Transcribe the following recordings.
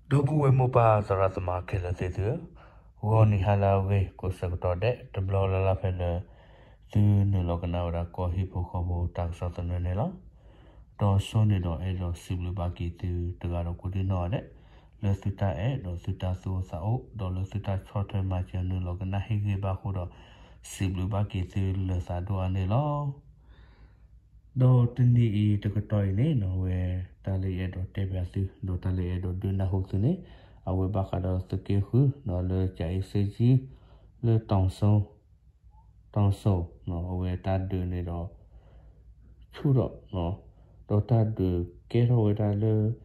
ဒီပုၢ်ဝဲၢ်မိၢ်ပၢ်သရၣ်သမါခဲလၢာ်သ့ၣ်သုဧၢ, ဂီၤနံၤဟါလၢအဂ့ၤ ကိးဆၢကတီၢ်ဒဲး တဘျီလၢ်လၢ်ဖဲလၢ သုနုာ်လီၤကနၣ်ဝဲဒၣ်ကီၢ်ဟံၣ်ဖိဃီဖိတၢ်ကစီၣ်သနၢၣ်န့ၣ်လီၤ. ဒီးဆိန့ၣ်ဒီးအဲၣ်ဒိးစံးဘျုးဘၣ်က့ၤသုတဂၤဒီးကိးဒံနီၢ်ဂၤဒဲး လၢသုတၢ်အဲၣ်ဒီးသုတၢ်သူၣ်အိၣ်သးအိၣ် ဒီးလၢသုတၢ်ဆီၣ်ထွဲမၤစၢၤနုာ်လီၤကနၣ်ဟ့ၣ်ဂံၢ်ဘါအဃိဒီး စံးဘျုးဘၣ်က့ၤသုလၢာ်သးဒိၣ်အါန့ၣ်လီၤ. ဒီးတနံၤအံၤတကတီၢ်အံၤန့ၣ်နီၢ် အဝဲတၢ်လၢယအဲၣ်ဒိးတဲဘၣ်သု ဒီးတၢ်လၢယအဲၣ်ဒိးဒုးနၢ်ဟူသုန့ၣ် အဝဲဘၣ်ဃးဒီးသုးက့ဃုနီၢ် လၢကၠၤအ့စ့ကၠံ လၢ တီၤစိ အဝဲတၢ်ဒုးန့ၣ်ဒီး ဆူၣ်ထီၣ် ဒီးတၢ်ဒုးကဲထီၣ်ဝဲဒၣ်လၢ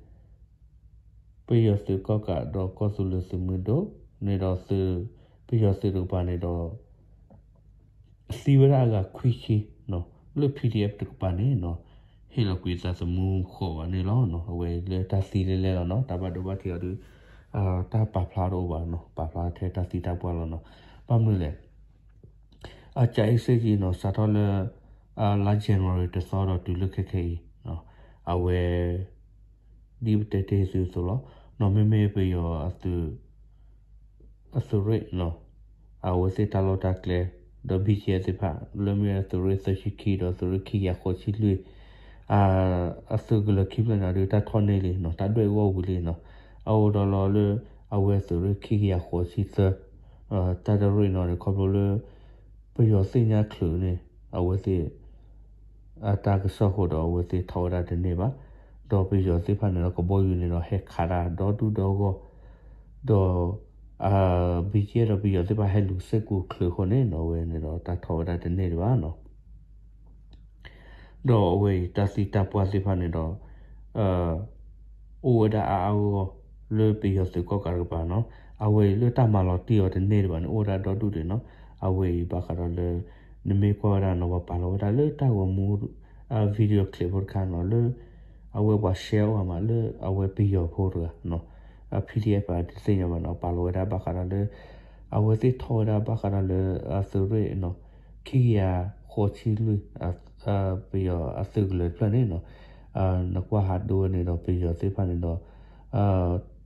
ပယီၤသုးကီၣ်ကးဒီးကီၢ်သူလ့ၤသုးမုၢ်ဒိၣ်န့ၣ်ဒီး ပယီၤသုးတကပၤန့ၣ်ဒီး သံဝဲဒၣ်အဂၤခွံဆံ လၢ PDF တကပၤန့ၣ်နီၢ် ဟ့ၣ်လီၤကွံာ်သးသမူဃီၤဂၤန့ၣ်လီၤ. အဝဲလၢတၢ်သံလဲၤလဲၤလီၤနီၢ် တၢ်ဘၣ်ဒိဘၣ်ထံးအီၤဒီး တၢ်ပာ်ဖျါတအိၣ်ဘၣ်နီၢ် ပာ်ဖျါထဲတၢ်သံတၢ်ပှၢ်လီၤနီၢ်. ဘၣ်မနုၤလဲၣ် အကၠၤအ့စ့ကၠံနီၢ် စးထီၣ်လၢ လါ January တသီဒီးတုၤလၢခဲခဲအံၤ အဝဲ ဒ်ပတဲတ့ၢ်သုအသိးလီၤ. နီၢ်မ့မ့ၢ်ပယီၤ အသုးရ့ၣ်နီၢ် အဝဲသ့ၣ်တၢ်လီၢ်တၢ်ကျဲ ဒီး BGF သ့ၣ်တဖၣ် လၢမ့ၢ်အသုးရ့ၣ်သၢဆံခံ ဒီးသုးရ့ၣ်ခံကယၤဃိးဆံလွံၢ် အသုးကလၢၤခံဖျၢၣ်န့ၣ်ဒီး တၢ်ထီၣ်န့ၢ်လံနီၢ် တၢ်ဒွဲၣ်အဂီၢ်ဝံၤလံနီၢ်. အအိၣ်ဒီးလီၤလၢ အဝဲသုးရ့ၣ်ခံကယၤဃိးဆံသၢ တၢ်တရ့ၣ်နီၢ်န့ၣ် ခီဖျိလၢ ပယီၤသ့ၣ်ညါချုးန့ၣ် အဝဲသ့ၣ် အတၢ်ကစီၣ်ဃိဒီးအဝဲသ့ၣ်ထီၣ်ဝဲဒၣ်တန့ၢ်ဘၣ်. ဒီးပယီၤသ့ၣ်တဖၣ်န့ၣ်ဒီး ကဘီယူၤန့ၣ်ဒီးဟဲခးတၢ်ဒီဒူၣ်ဒီဂီၢ် ဒီး BGF ဒီးပယီၤသ့ၣ်တဖၣ်ဟဲလူၤစ့ၢ်ကီးချုးအဃိန့ၣ်နီၢ် အဝဲန့ၣ်ဒီးတၢ်ထီၣ်ဝဲဒၣ်တန့ၢ်ဒံးဘၣ်နီၢ်. ဒီးအဝဲအံၤတၢ်သံတၢ်ပှၢ်သ့ၣ်တဖၣ်န့ၣ်ဒီး အိၣ်ဝဲဒၣ်အါအါဂီၢ်ဂီၢ် လၢပယီၤသုးကီၣ်ကးတကပၤနီၢ် အဝဲအံၤလၢတၢ်မၤလီၤတံၢ်အီၤတန့ၢ်ဒံးဘၣ်န့ၣ် အိၣ်ဝဲဒၣ်ဒီဒူၣ်ဒံးနီၢ်. အဝဲအံၤဘၣ်ဃးဒီးလၢ နမ့ၢ်ကွၢ်ဝဲဒၣ်နီၢ် ပှၤပာ်လီၤဝဲဒၣ်လၢတၢ်ဂီၤမူ video clip ဖိတခါနီၢ် လၢ အဝဲပှၤ share အိၣ်မးလၢအဝဲပယီၤဖိတဂၤ PDF ပှၤတသ့ၣ်ညါဘၣ်နီၢ် ပာ်လီၤဝဲဒၣ်ဘၣ်ဃးဒီးလၢ အဝဲသ့ၣ်ထီၣ်ဝဲဒၣ်ဘၣ်ဃးဒီးလၢအသုးရ့ၣ်နီၢ် ခံကယၤဃိးဆံလွံၢ် ပယီၤအသုးကလၢၤတဖျၢၣ်န့ၣ်နီၢ် နကွၢ်ဟးဒိဝဲန့ၣ်ဒီးပယီၤသ့ၣ်တဖၣ်န့ၣ်ဒီး အသံ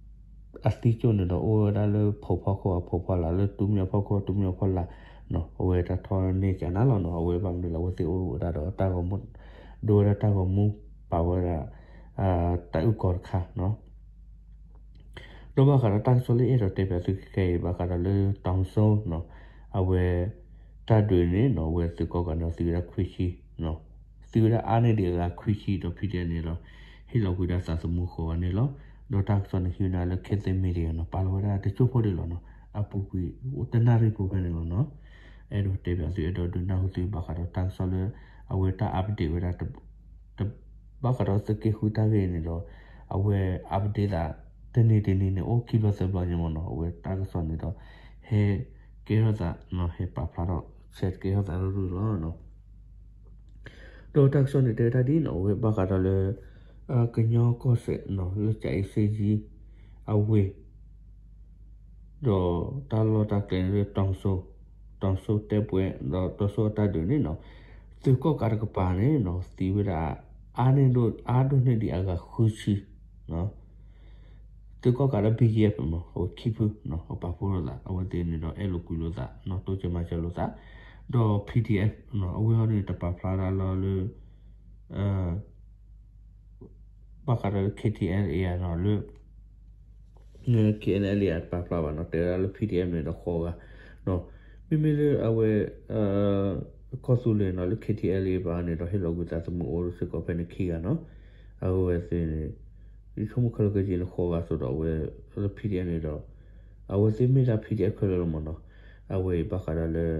ကၠိၣ်န့ၣ်ဒီးအိၣ်ဝဲဒၣ်လၢဖိးဖီခိၣ်အဖိးဖီလာ် လၢတူမၠီၤဖီခိၣ်တူမၠီၤဖီလာ် အဝဲတၢ်ထီၣ်န့ၢ်ကနၤလီၤနီၢ်. အဝဲဘၣ်မနုၤလဲၣ် အဝဲသ့ၣ်အိၣ်ဝဲဒၣ်ဒီးတၢ်ဂီၤမူ ဒိဝဲဒၣ်တၢ်ဂီၤမူ ပာ်ဝဲဒၣ် တၢ်အုၣ်ကီၤတခါနီၢ်. ဒီးဘၣ်ဃးဒီးတၢ်ကစီၣ်လၢအဲၣ်ဒိးတဲဘၣ်သုခဲခဲအံၤ ဘၣ်ဃးဒီးလၢ တီၤစိနီၢ် အဝဲ တၢ်ဒုးန့ၣ်နီၢ် အဝဲသုးကီၣ်ကးန့ၣ်သံဝဲဒၣ်ခွံဆံ သံဝဲဒၣ်အါန့ၢ်ဒံးအဂၤခွံဆံဒီး PDF န့ၣ်ဒီး ဟ့ၣ်လီၤကွံာ်ဒၣ်သးသမူဃီဂၤန့ၣ်လီၤ. ဒီးတၢ်ကစီၣ်န့ၣ်ဟံးဝဲဒၣ်လၢ Cathay Media နီၢ် ပာ်လီၤဝဲဒၣ်တကၠိၢ်ဖိဒံးလီၤနီၢ် အပူၤကွံာ် တနၣ်ရံၣ်ဖိဖဲန့ၣ်လီၤနီၢ်. အဲၣ်ဒိးတဲဘၣ်သု အဲၣ်ဒိးဒုးနၢ်ဟူသုဘၣ်ဃးဒီးတၢ်ကစီၣ်လၢ အဝဲတၢ် update ဝဲဒၣ် ဘၣ်ဃးဒီးသုးက့ဃုတၢ်ဂ့ၢ်န့ၣ်ဒီး အဝဲ update သး တနံၤတနံၤန့ၣ် အိၣ်ခံဘျီသၢဘျီညါမ့ၢ်နီၢ် အဝဲတၢ်ကစီၣ်န့ၣ်ဒီး ဟဲကဲထီၣ်သး ဟဲပာ်ဖျါထီၣ် share ကဲထီၣ်သးရုၢ်ရုၢ်လီၤ. ဒီးတၢ်ကစီၣ်န့ၣ်တဲဝဲဒၣ်ဒ်နီၢ် အဝဲဘၣ်ဃးဒီးလၢ ကညီကီၢ်စဲၣ်နီၢ် လၢကၠၤအ့စ့ကၠံ အဝ့ၢ် ဒီးတၢ်လီၢ်တၢ်ကျဲန့ၣ်လၢ တီၤစိ တီၤစိတဲပှဲၤ ဒီးတီၤစိအတၢ်ဒုးန့ၣ်နီၢ် သုးကီၣ်ကးတကပၤန့ၣ်နီၢ် သံဝဲဒၣ် အါန့ၢ်ဒိၣ် အါဒိၣ်န့ၢ်ဒံးအဂၤဃုဆံ သုးကီၣ်ကးဒီး BGF မ့ၢ် အဝဲခံဖု အပာ်ဖှိၣ်လိာ်သး အဝဲသ့ၣ်န့ၣ်ဒီး အဲၣ်လိာ်ကွံလိာ်သးနီၢ် တိစၢၤမၤစၢၤလိာ်သး ဒီး PDF အဝဲအံၤန့ၣ် တပာ်ဖျါဒၣ်လီၤလၢ ဘၣ်ဃးဒီးလၢ KTLA နီၢ် လၢ KNLA တပာ်ဖျါဘၣ်နီၢ် တဲဝဲဒၣ်လၢ PDF န့ၣ်ဒီးဃိးဂၤ မ့မ့ၢ်လၢအဝဲ ကီၢ်သူလ့ၤနီၢ် လၢ KTLA ဘၣ်န့ၣ်ဒီး ဟ့ၣ်လီၤကွံာ်သးသမူအိၣ်စ့ၢ်ကီးဖဲန့ၣ်ခံဂၤနီၢ် အဝဲသ့ၣ်န့ၣ် ယဆိကမိၣ်ခဲလၢာ်ခဲဆ့န့ၣ် ဃိးဂၤအသိးဒီး အဝဲလၢ PDF န့ၣ်ဒီး အဝဲသ့ၣ်မ့ၢ်ဒၣ် PDF ခဲလၢာ်လီၤမ့ၢ်နီၢ် အဝဲအံၤဘၣ်ဃးဒီးလၢ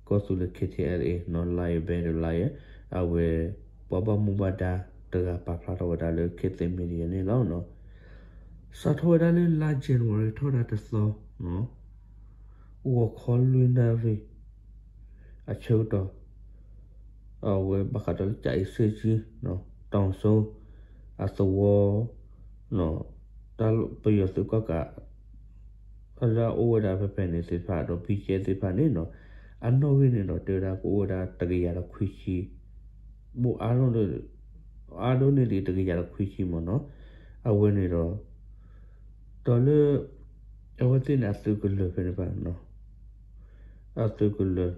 ကီၢ်သူလ့ၤ KTLA နီၢ် Lion Bae ဒီး Lion အဝဲ ပှၤဘၣ်မူဘၣ်ဒါတဂၤပာ်ဖျါထီၣ်ဝဲဒၣ်လၢ Cathay Media န့ၣ်လီၤ. စးထီၣ်ဝဲဒၣ်လၢလါ January ထီၣ်ဝဲဒၣ်တသီ ဂီၤခီလွံၢ်နၣ်ရံၣ် အဆၢကတီၢ် အဝဲဘၣ်ဃးဒီးလၢကၠၤအ့စ့ကၠံ တီၤစိ အသဝီ တၢ်ပယီၤသုးကီၣ်ကး လၢအအိၣ်ဝဲဒၣ်ဖဲဖဲန့ၣ်သ့ၣ်တဖၣ်ဒီး BGF သ့ၣ်တဖၣ်န့ၣ်နီၢ် အနီၣ်ဂံၢ်န့ၣ်ဒီး တဲဝဲဒၣ်ကအိၣ်ဝဲဒၣ်တကယၤဒီးခွံဆံ ဘိၣ်အါဒိၣ်န့ၢ်ဒံးတကယၤဒီးခွံဆံမ့ၢ်နီၢ် အဝဲန့ၣ်ဒီး တ ဒီးလၢ အဝဲသ့ၣ်န့ၣ်အသုးကလၢၤဖဲန့ၣ်ဘၣ် အသုးကလၢၤ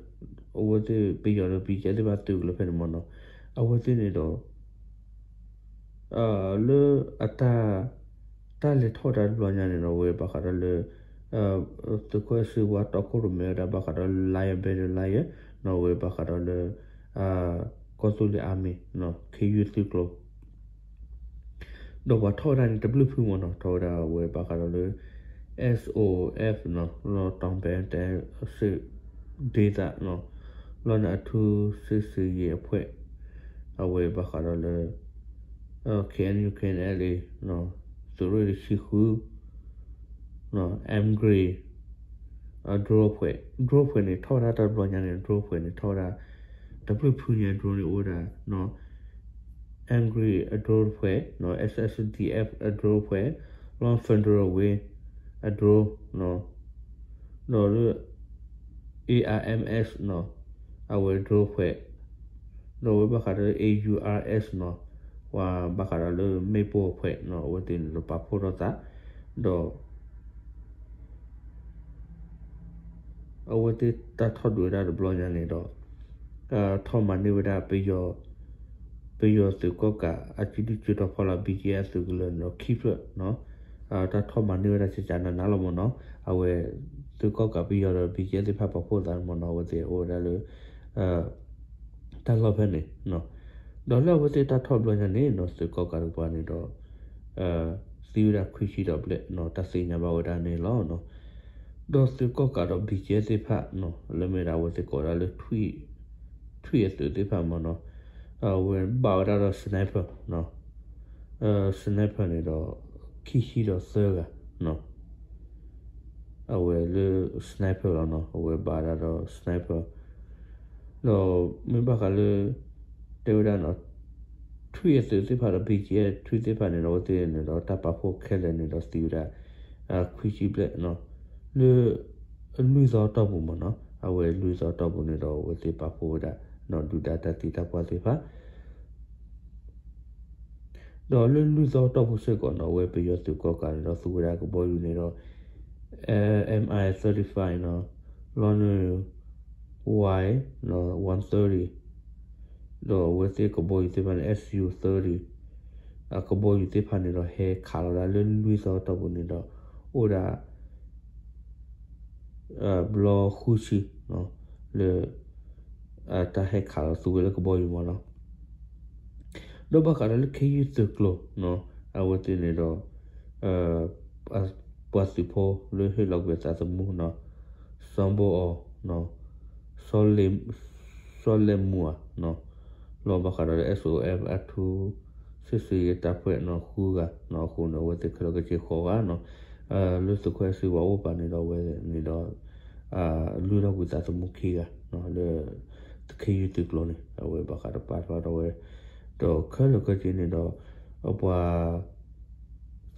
အဝဲသ့ၣ်ပယီၤဒီး ဘံကဲသ့ၣ်တဖၣ်သုးကလၢၤဖဲန့ၣ်မ့ၢ်နီၤ, အဝဲသ့ၣ်န့ၣ်ဒီး လၢအတၢ် တၢ်လဲၤထီၣ်တၢ်တဘျီညါန့ၣ်ဒီး အဝဲဘၣ်ဃးဒီးလၢ သုးခိၣ်စ့ဝါတီခိၣ်ရိၣ်မဲဝဲဒၣ်ဘၣ်ဃးဒီး Lion Battalion နီၤ, အဝဲဘၣ်ဃးဒီးလၢ ကီၢ်သူလ့ၤ Army နီၤ, ခ့ယုၢ်သုးကျိၤ ဒီးပှၤထီၣ်ဝဲဒၣ်န့ၣ် တဘျုးဖုမ့ၢ်နီၤ, ထီၣ်ဝဲဒၣ်အဝဲဘၣ်ဃးဒီးလၢ S O F နီၤ, လီၤတီၤဘဲတဲ စ့ဒ့သးနီၤ, လီၤန့ၣ်အထူစစ်ဆင်ရေးအဖွဲ့ အဝဲဘၣ်ဃးဒီးလၢ K N U K N L A သုးရ့ၣ်တဆံဃု Embraer drone အဖွဲ့, drone အဖွဲ့န့ၣ် ထီၣ်ဝဲဒၣ်တၢ်တဘျီညါန့ၣ် drone အဖွဲ့န့ၣ် ထီၣ်ဝဲဒၣ် တဘျုးဖုညါ drone န့ၣ်အိၣ်ဝဲဒၣ် Embraer drone အဖွဲ့, S S D F drone အဖွဲ့, လီၤ Federal Wing drone ဒီးလၢ A R M S နီၤ, အဝဲ drone အဖွဲ့, ဒီးအဝဲဘၣ်ဃးဒီး A U R S နီၤ, ပှၤဘၣ်ဃးဒီးလၢမ့ၣ်ပိၢ်အဖွဲ့နီၤ, အဝဲသ့ၣ်န့ၣ်ဒီးပာ်ဖှိၣ်ထီၣ်သး, ဒီး အဝဲသ့ၣ်တၢ်ထီၣ်ဒုးဝဲဒၣ်တဘျီညါန့ၣ်ဒီး ထီၣ်မၤန့ၢ်ဝဲဒၣ် ပယီၤသုးကီၣ်ကးအစုဒုၣ်စုတီၤဖီလာ် B G F သုးကလၢၤန့ၣ်ဒီးခံဖျၢၣ်နီၤ, တၢ်ထီၣ်မၤန့ၢ်ဝဲဒၣ်ကကနၤနၤလီၤမ့ၢ်နီၤ, အဝဲ သုးကီၣ်ကးပယီၤဒီး B G F သ့ၣ်တဖၣ်ပာ်ဖှိၣ်သးမ့ၢ်နီၤ, အဝဲသ့ၣ်အိၣ်ဝဲဒၣ်လၢ တၢ်လီၢ်ဖဲန့ၣ်, ဒီးလၢအဝဲသ့ၣ်တၢ်ထီၣ်ဘျီညါန့ၣ်နီၤ, သုးကီၣ်ကးတကပၤန့ၣ်ဒီး သံဝဲဒၣ်ခွံဆံဒီးဘျဲၣ်နီၤ, တၢ်သ့ၣ်ညါဘၣ်ဝဲဒၣ်န့ၣ်လီၤ. ဒီးသုးကီၣ်ကးဒီး B G F သ့ၣ်တဖၣ်နီၤ, လၢမ့ၢ်ဒၣ်အဝဲသ့ၣ်ကိးဒၣ်လၢ ထွံၣ်အသုးသ့ၣ်တဖၣ်မ့ၢ်နီၤ, အဝဲဘၣ်ဝဲဒၣ်ဒီး sniper နီၤ, sniper န့ၣ်ဒီး ခံဆံဒီးသၢဂၤနီၤ, အဝဲလၢ sniper လီၤနီၤ, အဝဲဘၣ်ဝဲဒၣ်ဒီး sniper ဒီးမ့ၢ်ဘၣ်ဃးလၢ တဲဝဲဒၣ်နီၤ, ထွံၣ်အသုးသ့ၣ်တဖၣ်ဒီး B G F ထွံၣ်သ့ၣ်တဖၣ်န့ၣ်ဒီး အဝဲသ့ၣ်န့ၣ်ဒီးတၢ်ပာ်ဖှိၣ်ခဲလၢာ်န့ၣ်ဒီးသံဝဲဒၣ် ခွံဆံဘျဲၣ်နီၤ, လၢ လွံၢ်သီတီၢ်ပူၤမ့ၢ်နီၤ, အဝဲလွံၢ်သီတီၢ်ပူၤန့ၣ်ဒီး အဝဲသ့ၣ်ပာ်ဖှိၣ်ဝဲဒၣ်နီၤ ဒုၣ်ဒါတၢ်သံတၢ်ပှၢ်သ့ၣ်တဖၣ် ဒီးလၢလွံၢ်သီတီၢ်ပူၤစ့ၢ်ကီးနီၤ, အဝဲပယီၤသုးကီၣ်ကးန့ၣ်ဒီးသူဝဲဒၣ်ကဘီယူၤန့ၣ်ဒီး M I thirty-five နီၤ, လီၤန့ၣ် Y one thirty ဒီးအဝဲသ့ၣ်ကဘီယူၤသ့ၣ်တဖၣ်န့ၣ် S U thirty အကဘီယူၤသ့ၣ်တဖၣ်န့ၣ်ဒီး ဟဲခးလီၤဒၣ်လၢလွံၢ်သီတီၢ်ပူၤန့ၣ်ဒီး အိၣ်ဒၣ် ဘျီဃုဆံ လၢ တၢ်ဟဲခးလီၤသူဝဲလၢကဘီယူၤမ့ၢ်နီၤ, ဒီးဘၣ်ဃးဒီးလၢခ့ယုၢ်သုးကျိၤနီၤ, အဝဲသ့ၣ်န့ၣ်ဒီး ပှၤသုးဖိလၢဟ့ၣ်လီၤကွံာ်အသးသမူနီၤ, စီၤဘိအီၤနီၤ, စီၤလဲၤမူၤဧါနီၤ, လီၤဘၣ်ဃးဒီးလၢ S O F အထူစစ်ဆင်ရေးတပ်ဖွဲ့နီၤ ဃုဂၤနီၤ, အဃိန့ၣ် အဝဲသ့ၣ်ခဲလၢာ်ခဲဆ့ဃိးဂၤနီၤ, လၢသုးခိၣ်စ့ဝါအိၣ်ပာ်န့ၣ်ဒီး အဝဲန့ၣ်ဒီး လုၢ်ထီၣ်ကွံာ်သးသမူခံဂၤနီၤ, လၢ ခ့ယုၢ်သုးကျိၤန့ၣ် အဝဲဘၣ်ဃးဒီးပာ်ဖျါထီၣ်ဝဲ ဒီးခဲလၢာ်ခဲဆ့န့ၣ်ဒီး ပှၤ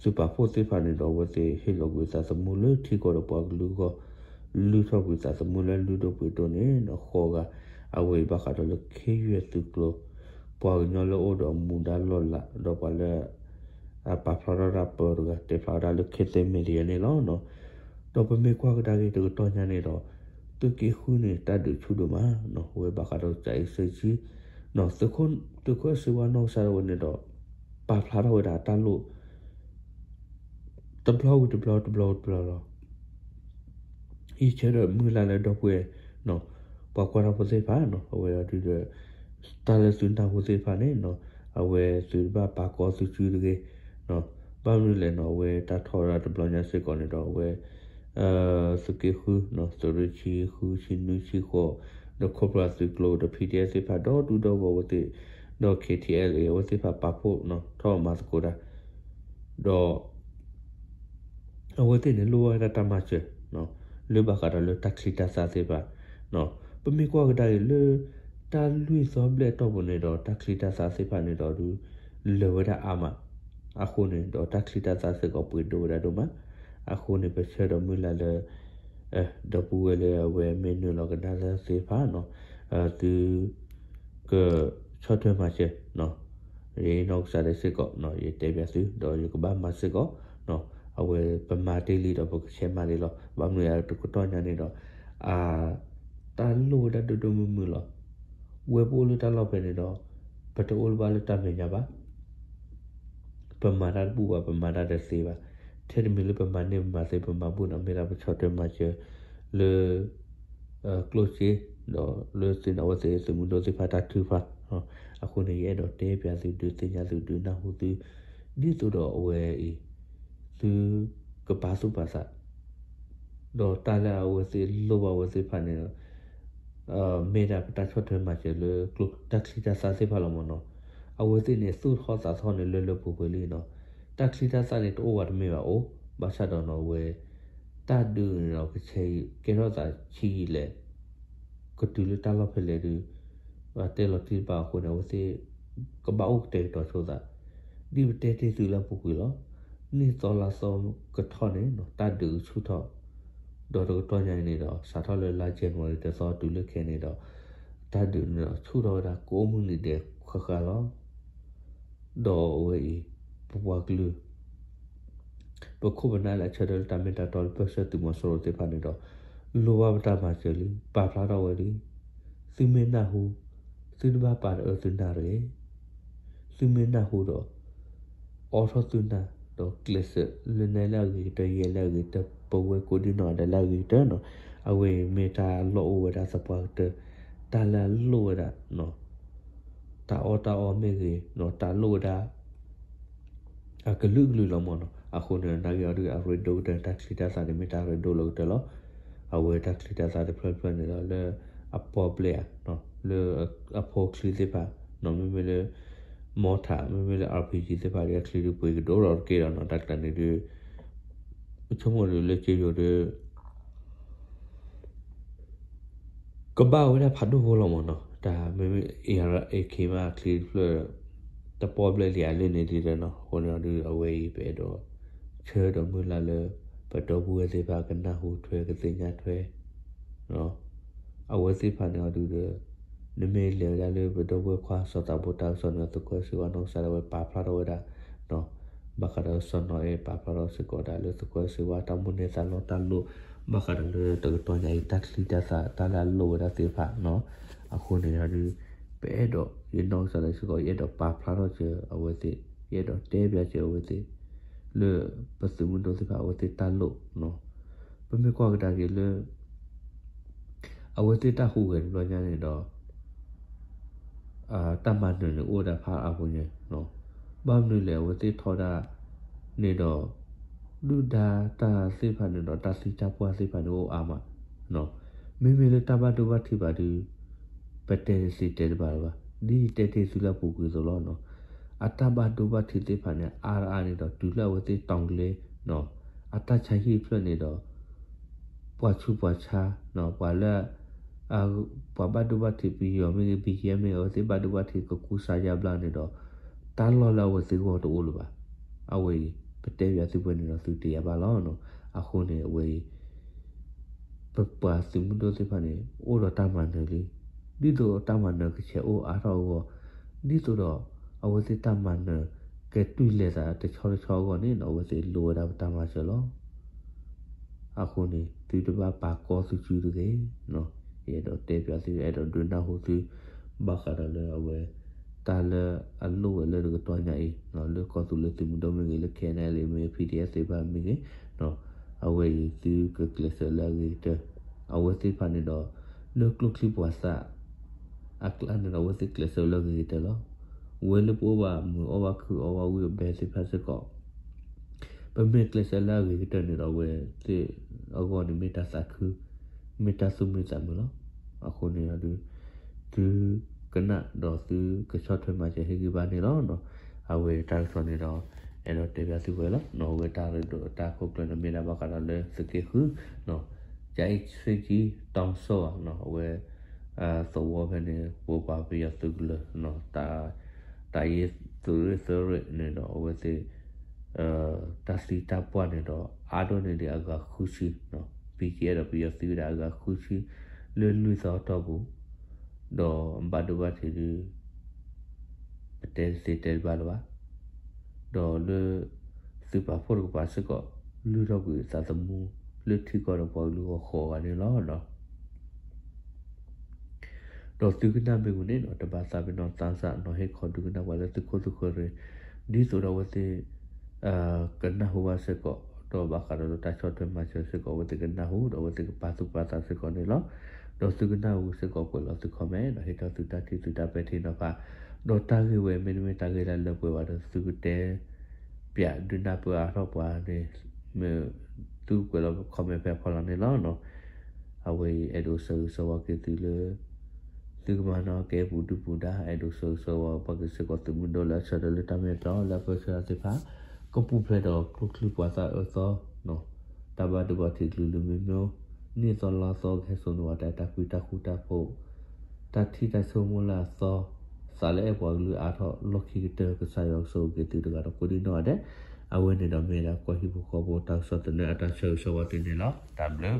သုးပာ်ဖှိၣ်သ့ၣ်တဖၣ်န့ၣ်ဒီး အဝဲသ့ၣ်ဟ့ၣ်လီၤကွံာ်သးသမူလၢထံကီၢ်ဒီးပှၤကလုာ်အဂီၢ်, လုၢ်ထီၣ်ကွံာ်သးသမူလၢလုၢ်ဒိၣ်ပှ့ၤဒိၣ်န့ၣ်ဒီးဃိးဂၤ, အဝဲအံၤဘၣ်ဃးဒီးလၢခ့ယုၢ်သုးကျိၤ ပှၤကညီလၢအိၣ်ဒီးမူဒါလီၢ်လၤ ဒီးပှၤလၢ ပာ်ဖျါထီၣ်တၢ်ပၢတဂၤ တဲဖျါဝဲဒၣ်လၢ Cathay Media န့ၣ်လီၤ. ဒီးပမ့ၢ်ကွၢ်ကဒါက့ၤတကတီၢ်ညါန့ၣ်ဒီး သုးက့ဃုန့ၣ် တၢ်ဒုးဆူၣ်ဒိၣ်မးနီၤ, အဝဲဘၣ်ဃးဒီးကၠၤအ့စ့ကၠံ သုးခိၣ်စ့ဝါနီၢ်ကစၢ်ဒၣ်ဝဲန့ၣ်ဒီး ပာ်ဖျါထီၣ်ဝဲဒၣ်တၢ်လိၣ် တဘျီဝံၤတဘျီ တဘျီဝံၤတဘျီလီၤ. ယဆၢဒီးမုၢ်လၢ်လၢဒီပုၢ်ဝဲၢ် ပှၤကွၢ်တၢ်ဖိသ့ၣ်တဖၣ်နီၤ, အဝဲအံၤဒုးဒီး တၢ်လၢသုနၢ်ဟူသ့ၣ်တဖၣ်န့ၣ်နီၤ, အဝဲသုတဘၣ်ပာ်ကီၤသုစုတဂ့ၤ, ဘၣ်မနုၤလဲၣ်နီၤ, အဝဲတၢ်ထီၣ်ဝဲဒၣ်တဘျီညါစ့ၢ်ကီးန့ၣ်ဒီး အဝဲ သုးက့ဃုနီၤ, သုးရ့ၣ်ဆံဃု ဆံနွံ ဆံဃိး ဒီး Cobra သုးကျိၤ ဒီး P D F သ့ၣ်တဖၣ် ဒီဒူၣ်ဒီဂီၢ်အဝဲသ့ၣ် ဒီး K T L A အဝဲသ့ၣ်တဖၣ်ပာ်ဖှိၣ်နီၤ ထီၣ်မၤသကိးတၢ် ဒီး အဝဲသ့ၣ်န့ၣ် လိၣ်ဝဲဒၣ်တၢ်မၤစၢၤ လၢဘၣ်ဃးဒီးလၢတၢ်ချံတၢ်သၣ်သ့ၣ်တဖၣ်, ပမ့ၢ်ကွၢ်ကဒါအံၤလၢ တၢ်လွံၢ်သီဘျဲၣ်အတီၢ်ပူၤန့ၣ်ဒီး တၢ်ချံတၢ်သၣ်သ့ၣ်တဖၣ်န့ၣ်ဒီးဒုး လၢာ်ဝဲဒၣ်အါမး, အဃိန့ၣ်ဒီးတၢ်ချံတၢ်သၣ်စ့ၢ်ကီးပှ့ၤဒိၣ်ဝဲဒၣ်ဒိၣ်မး, အဃိန့ၣ် ပဆၢဒီးမုၢ်လၢ်လၢ ဒီပုၢ်ဝဲၢ်လၢအဝဲမ့ၢ်နုာ်လီၤကနၣ်တၢ်သ့ၣ်တဖၣ်နီၤ, သု ကဆီၣ်ထွဲမၤစၢၤ ယနီၢ်ကစၢ်ဒၣ်စ့ၢ်ကီး ယတဲဘၣ်သု ဒီးယကဘၣ်မၤစ့ၢ်ကီးနီၤ, အဝဲပမၤတ့ၢ်လံဒီးပကဆဲးမၤလံလီၤ. ဘၣ်မနုၤအတကတီၢ်ညါန့ၣ်ဒီး အ တၢ်လိၣ်ဝဲဒၣ်ဒိၣ်ဒိၣ်မုၢ်မုၢ်လီၤ. ဝဲပအိၣ်လၢတၢ်လီၢ်ဖဲန့ၣ်ဒီး ပတအိၣ်လၢၤဘၣ်လၢတၢ်မဲာ်ညါဘၣ်. ပမၤတၢ်တဘူၣ်ဘၣ်, ပမၤတၢ်တသ့ဘၣ်. ထဲတမံၤလၢပမၤန့ၢ်ပမၤသ့ ပမၤဘူၣ်န့ၣ် မ့ၢ်ဒၣ်ပဆီၣ်ထွဲမၤစၢၤလၢ ကျိၣ်စ့ ဒီးလၢသ့ၣ်နီၣ်ဝဲသ့ၣ်သုးမုၢ်ဒိၣ်သ့ၣ်တဖၣ်တၢ်ထုကဖၣ်. အဃိန့ၣ် ယအဲၣ်ဒိးတဲပၠးသုဒုးသ့ၣ်ညါသုဒုးနၢ်ဟူသု ဒ်သိးဒီးအဝဲအံၤ သုကပာ်သူၣ်ပာ်သး ဒီးတၢ်လၢအဝဲသ့ၣ်လိၣ်ဘၣ်ဝဲသ့ၣ်တဖၣ်န့ၣ် မ့ၢ်ဒၣ်ပတၢ်ဆီၣ်ထွဲမၤစၢၤလၢကျိၣ်တၢ်ချံတၢ်သၣ်သ့ၣ်တဖၣ်လီၤမ့ၢ်နီၤ. အဝဲသ့ၣ်န့ၣ် သူၣ်ထီၣ်သးထီၣ်န့ၣ်လၢလၢပှဲၤပှဲၤလံနီၤ. တၢ်ချံတၢ်သၣ်န့ၣ်တအိၣ်ဘၣ်တမ့ၢ်ဘၣ်အိၣ်, ဘၣ်ဆၣ်ဒီးနီၤ အဝဲ တၢ်ဒုးန့ၣ်ဒီးကဆဲးကဲထီၣ်သးဆံးယံာ်လဲၣ် ကတုၤလၢတၢ်လီၢ်ဖဲလဲၣ်ဒုး တဲလီၤတံၢ်တဘၣ်အဃိန့ၣ် အဝဲသ့ၣ် ကဘၣ်အိၣ်ကတဲာ်ကတီၤဆိသး ဒ်ပတဲတ့ၢ်သုလၢအပူၤကွံာ်လီၤ. နံၣ်သီလါသီကထီၣ်န့ၣ် တၢ်ဒုးကဆူၣ်ထီၣ်, ဒီးတကတီၢ်ညါအံၤန့ၣ်ဒီး စးထီၣ်လၢလါ January တသီတုၤလၢခဲအံၤန့ၣ်ဒီး တၢ်ဒုးန့ၣ်ဒီးဆူၣ်ထီၣ်ဝဲဒၣ်ကိးမုၢ်နံၤဒဲးဃၣ်ဃၣ်လီၤ. ဒီးအဝဲအံၤ ပပှၤကလုာ် ပခိၣ်ပနၢ်လၢအဆၢထၢၣ်လၢတၢ်မ့ၢ်တၢ်တီလၢပၢဆှၢသုးမီၤစိရိၤသ့ၣ်တဖၣ်န့ၣ်ဒီး လိၣ်ဘၣ်ပတၢ်မၤစၢၤလံ, ပာ်ဖျါထီၣ်ဝဲလံ. သုမ့ၢ်နၢ်ဟူ, သုတဘၣ်ပာ်တအၢသုနၢ်တဂ့ၤ. သုမ့ၢ်နၢ်ဟူဒီး အိးထီၣ်သုနၢ်, ဒီးကျဲးစၢးလၢနဲလၢအဂ့ၤကတၢၢ် ယဲလၢအဂ့ၤကတၢၢ် ပဝဲကိးဒံနီၢ်ဂၤဒဲးလၢအဂ့ၤကတၢၢ်နီၤ. အဝဲအံၤမ့ၢ်တၢ်လီၢ်အိၣ်ဝဲဒၣ်သပှၢ်ကတၢၢ်, တၢ်လၢအလိၣ်ဝဲဒၣ် တၢ်အီၣ်တၢ်အီမ့ၢ်ဂ့ၤ, တၢ်လိၣ်ဝဲဒၣ် အကလုာ်ကလုာ်လီၤမ့ၢ်နီၤ. အဃိန့ၣ် နာ်က့အီၤဒုး အရ့ဒိၣ်ကတၢၢ် တၢ်ချံတၢ်သၣ်န့ၣ် မ့ၢ်တၢ်ရ့ဒိၣ်လီၤကတၢၢ်လီၤ. အဝဲတၢ်ချံတၢ်သၣ်တဖျၢၣ်တဖျၢၣ်န့ၣ်ဒီး လၢအပီၣ်ဘျဲၣ်ဧါ, လၢအဖိချံသ့ၣ်တဖၣ်, မ့မ့ၢ်လၢ mortar မ့မ့ၢ်လၢ RPG သ့ၣ်တဖၣ်ဒီး အချံဒုးပှ့ၤကဒိၣ်ထီၣ်တက့ၢ်ဒီးနီၤ. တၢ်ကျါန့ၣ်ဒုး ပဆိကမိၣ်ဒုးလၢက့ယိၤဒီး ကဘၣ်ဝဲဒၣ်ဖးဒိၣ်ဖိလီၤမ့ၢ်နီၤ. တၢ်မ့မ့ၢ် AK မး အချံတဖျၢၣ် တပီၣ်ဘျဲၣ်လံအလၢန့ၣ်ဒ်လဲၣ်နီၤ. အဃိန့ၣ်အီၤဒုး အဝဲအံၤပအဲၣ်ဒိး ဆၢဒီးမုၢ်လၢ်လၢ ပဒီပုၢ်ဝဲၢ်သ့ၣ်တဖၣ်ကနၢ်ဟူထွဲ ကသ့ၣ်ညါထွဲ အဝဲသ့ၣ်တဖၣ်န့ၣ်အီၤဒုးဒီး နမ့ၢ်လဲၤဝဲဒၣ်လၢပဒီပုၢ်ဝဲၢ်ခွါစီၤသးဘိတၢ်ကစီၣ်န့ၣ် သုးခိၣ်စ့ဝါနီၢ်ကစၢ်ဒၣ်ဝဲပာ်ဖျါထီၣ်ဝဲဒၣ် ဘၣ်ဃးဒီးစီၤနီၤအဲၣ်ပာ်ဖျါထီၣ်စ့ၢ်ကီးဒၣ်လၢသုးခိၣ်စ့ဝါတၢ်မိၣ်န့ၢ်သးလီတၢ်လိၣ် ဘၣ်ဃးဒီးလၢတကတီၢ်ညါအံၤ တၢ်ချံတၢ်သၣ်တၢ်လၢအလိၣ်ဝဲဒၣ်သ့ၣ်တဖၣ်နီၤ. အဃိန့ၣ်အီၤဒုး ပအဲၣ်ဒိး ယနီၢ်ကစၢ်ဒၣ်စ့ၢ်ကီး ယအဲၣ်ဒိးပာ်ဖျါထီၣ်စၢၤအဝဲသ့ၣ် ယအဲၣ်ဒိးတဲပၠးစၢၤအဝဲသ့ၣ် လၢပသုးမုၢ်ဒိၣ်သ့ၣ်တဖၣ်အဝဲသ့ၣ်တၢ်လိၣ်နီၤ. ပမ့ၢ်ကွၢ်ကဒါက့ၤလၢ အဝဲသ့ၣ်တၢ်ဟူးဂဲၤတဘျီညါန့ၣ်ဒီး တၢ်မၤနၢၤန့ၣ်အိၣ်ဝဲဒၣ်ဖးအါဖိညါ, ဘၣ်မနုၤလဲၣ် အဝဲသ့ၣ်ထီဒါန့ၣ်ဒီး ဒုၣ်ဒါတၢ်သ့ၣ်တဖၣ်န့ၣ်ဒီး တၢ်သံတၢ်ပှၢ်သ့ၣ်တဖၣ်န့ၣ်အိၣ်အါမး, မ့မ့ၢ်လၢတၢ်ဘၣ်ဒိဘၣ်ထံးဘၣ်ဒုး ပတဲတသ့တဲတဘၣ်လၢၤဘၣ်, ဒ်ယတဲတ့ၢ်သုလၢအပူၤကွံာ်အသိးလီၤ. အတၢ်ဘၣ်ဒိဘၣ်ထံးသ့ၣ်တဖၣ်န့ၣ် အါအါန့ၣ်ဒီး တုၤလၢအဝဲသ့ၣ်တီၤကလဲ အတၢ်ဆါဟံၣ်တဖျၢၣ်န့ၣ်ဒီး ပှၤဆူးပှၤဆါ ပှၤလၢ ပှၤဘၣ်ဒိဘၣ်ထံး ပယီၤမ့ၢ်ဂ့ၤ ဘံယဲမ့ၢ်ဂ့ၤ အဝဲသ့ၣ်ဘၣ်ဒိဘၣ်ထံးကကူစါယါဘျါန့ၣ်ဒီး တၢ်လီၢ်လၢအဝဲသ့ၣ်ဂီၢ်တအိၣ်လၢၤဘၣ်. အဝဲအံၤ ပတဲပၠးသုဝဲန့ၣ်ဒီး သုတယၤဘၣ်လီၤ. အဃိန့ၣ် အဝဲအံၤ ပပှၤသုးမုၢ်ဒိၣ်သ့ၣ်တဖၣ်န့ၣ် အိၣ်ဒီးတၢ်မၤနၢၤလံ. ဒ်သိးတၢ်မၤနၢၤကဆဲးအိၣ်အါထီၣ်အဂီၢ်, ဒ်သိးဒီး အဝဲသ့ၣ်တၢ်မၤနၢၤ ကတူၢ်လဲၤသးတဆီတဆီအဂီၢ်န့ၣ် အဝဲသ့ၣ်လိၣ်ဝဲဒၣ်ပတၢ်မၤစၢၤလီၤ. အဃိန့ၣ် သုတဘၣ်ပာ်ကီသုစုတဂ့ၤ. ယအဲၣ်ဒိးတဲပၠးသု အဲၣ်ဒိးဒုးနၢ်ဟူသု ဘၣ်ဃးဒီးလၢအဝဲ တၢ်လၢအလိၣ်ဝဲလၢတကတီၢ်ညါအံၤ လၢကီၢ်သူလ့ၤသုးမုၢ်ဒိၣ်မ့ၢ်ဂ့ၤ လၢ ခဲအံၤ မ့ၢ်ဂ့ၤ PDF သ့ၣ်တဖၣ်မ့ၢ်ဂ့ၤ အဝဲအံၤသုကကျဲးစၢးလၢအဂ့ၤကတၢၢ်. အဝဲသ့ၣ်တဖၣ်န့ၣ်ဒီး လၢကျိချံပှၤသၣ် အကျါန့ၣ်ဒီး အဝဲသ့ၣ်ကျဲးစၢးလၢအဂ့ၤကတၢၢ်လီၤ. ဝဲလၢပအိၣ်ဘၣ်မုာ်အီၣ်ဘၣ်ခုၣ်အီၣ်ဘၣ်ဝံၣ်အဘဲသ့ၣ်တဖၣ်စ့ၢ်ကီး ပမ့ၢ်ကျဲးစၢးလၢအဂ့ၤကတၢၢ်န့ၣ်ဒီး အဝဲသ့ၣ်အဂီၢ်န့ၣ် မ့ၢ်တၢ်သးခု မ့ၢ်တၢ်သူၣ်မံသးမုာ်လီၤ. အဃိန့ၣ်ဒီး သုကနၣ်ဒီးသုကဆီၣ်ထွဲမၤစၢၤဟ့ၣ်ဂံၢ်ဘါန့ၣ်လီၤ. အဝဲတၢ်ကစီၣ်န့ၣ်ဒီး အဲၣ်ဒိးတဲပၠးသုဝဲလီၤ. အဝဲတၢ်ရ့ဒိၣ်တၢ်ခိၣ်ကျၢၢ်န့ၣ် မ့ၢ်ဒၣ်ဘၣ်ဃးဒီးလၢသုးက့ဃု ကၠၤအ့ၣ်ဆ့ကၠံ တီၢ်စီၣ်ဧါ အဝဲ သဝီဖဲန့ၣ် ပပှၤပယီၤသုးကလၢၤ တၢ်ယ့ၢ်သုးရ့ၣ်သၢရ့ၣ်န့ၣ်ဒီး အဝဲသ့ၣ် တၢ်သံတၢ်ပှၢ်န့ၣ်ဒီး အါဒိၣ်န့ၢ်ဒံးအဂၤဃုဆံ ပံကဲဒီးပယီၤသုးဝဲဒၣ်အဂၤဃုဆံ လၢလွံၢ်သီအတီၢ်ပူၤ ဒီးဘၣ်ဒိဘၣ်ထံးဒုး ပတဲတသ့တဲတဘၣ်လၢၤဘၣ်. ဒီးလၢ သုးပာ်ဖှိၣ်တကပၤစ့ၢ်ကီး လုၢ်ထီၣ်ကွံာ်သးသမူ လၢထံကီၢ်ဒီးပှၤကလုာ်ဂီၢ်ဃိးဂၤန့ၣ်လီၤ. ဒီးသုကနၣ်မ့ၢ်ဝံၤန့ၣ်ဒီး တဘၣ်သးပ့ၤနီၣ်သးစၢ်နီၤ ဟ့ၣ်ခီဒုးကနၣ်ပှၤလၢသုခိၣ်သုဃၢၤရ့ၣ် ဒ်သိးဒီးအဝဲသ့ၣ် ကနၢ်ဟူဘၣ်စ့ၢ်ကီး ဒီးဘၣ်ဃးဒီးတၢ်ဆီၣ်ထွဲမၤစၢၤစ့ၢ်ကီး အဝဲသ့ၣ်ကနၢ်ဟူ ဒီးအဝဲသ့ၣ်ကပာ်သူၣ်ပာ်သးစ့ၢ်ကီးန့ၣ်လီၤ. ဒီးသုကနၢ်ဟူစ့ၢ်ကီးကွဲးလီၤသု comment ဒီးဟ့ၣ်ထီၣ်သုတၢ်ထံၣ်သုတၢ်ပဲာ်ထံနီၤဖး ဒီးတၢ်ဂ့ၢ်ဝဲမ့တမ့ၢ်တၢ်ဂ့ၢ်လၢလၢပှဲၤဘၣ်ဒီး သုကတဲ ပၠးဒုးနၢ်ပၢၢ်အါထီၣ်ပှၤန့ၣ် မ့ၢ်သုကွဲးလီၤ comment ဖဲအဖီလာ်န့ၣ်လီၤ. အဝဲအံၤအဲၣ်ဒိးဆၢဂ့ၤဆၢဝါက့ၤသုလၢ သုကမၤနၢၤကဲပူၤဒုၣ်ပူၤဒါ အဲၣ်ဒိးဆၢဂ့ၤဆၢဝါပှၤက့ၤစ့ၢ်ကီးသုးမုၢ်ဒိၣ်လၢအဆၢထၢၣ်လၢတၢ်မ့ၢ်တၢ်တီလၢအပၢဆှၢသ့ၣ်တဖၣ် ကပူၤဖျဲးဒီးကျိချံမျိာ်သၣ်အၢသီ တၢ်ဘၣ်ဒိဘၣ်ထံးကလုာ်လုာ်မံၤမံၤ နံၣ်သီလါသီကဟဲစိာ်န့ၢ်ဝဲ တၢ်အဲၣ်တၢ်ကွံတၢ်ဃူတၢ်ဖိး တၢ်ထံၣ်တၢ်ဆိကမိၣ်လၢအသီ သးလၢအဲၣ်ပှၤကလုာ်အါထီၣ်လီၢ်ခံကတၢၢ် ကစၢ်ယွၤကဆိၣ်ဂ့ၤက့ၤသုတဂၤဒီးကိးဒံၣ်နီၣ်ဒဲး. အဝဲန့ၣ်ဒီးမ့ၢ်ဒၣ်ကီၢ်ဟံၣ်ဖိဃီဖိတၢ်ကစီၣ်သန့အတၢ်ဆၢဂ့ၤဆၢဝါသုန့ၣ်လီၤ. တၢ်ဘျုး